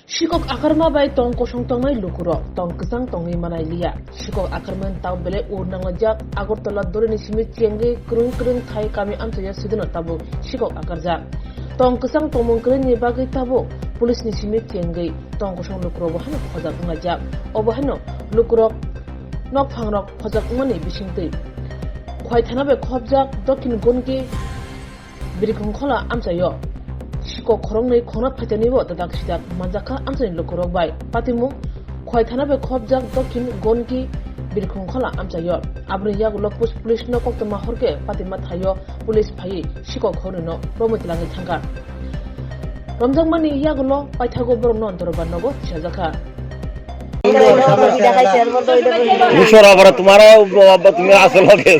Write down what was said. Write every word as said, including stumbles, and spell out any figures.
Sikok akarma bai tong kosong tongnai lukurok tong kwchang tongwi manai liya. Sikok akarmani tao belai ur nanglaijak Agartala dolini simi chengwi kwrwng kwrwng thai kami amchaio sidino tabuk sikok akarjak. Tong kwchang tongmung kwrwini bagwi tabuk police ni simi chengwi tong kosong lukurok bo hano khojak wnglaijak. Obo hano lukurok nokphangrok khojak wngmani bisingtwi Khwai thana bai khopjak Dokhin Gonki Birikhong Khola amchaio sikok khoroknwi khongna phaitanibo dadak sidak manjakha amchaini lukurok bai. Patimung Khwai thana bai khopjak Dokhin Gonki Birikhong Khola amchaio. Aboni yagulo pus-, police no koktwma horkhe patima thaio police phaiwi sikok khoroknwino romwi twlangwi thangkha. Romjakmani yagulo paithago borokno doroba nogo tisajakha. दूसरा बार तुम्हारा वो, वो, वो तुम्हें असल हो गया।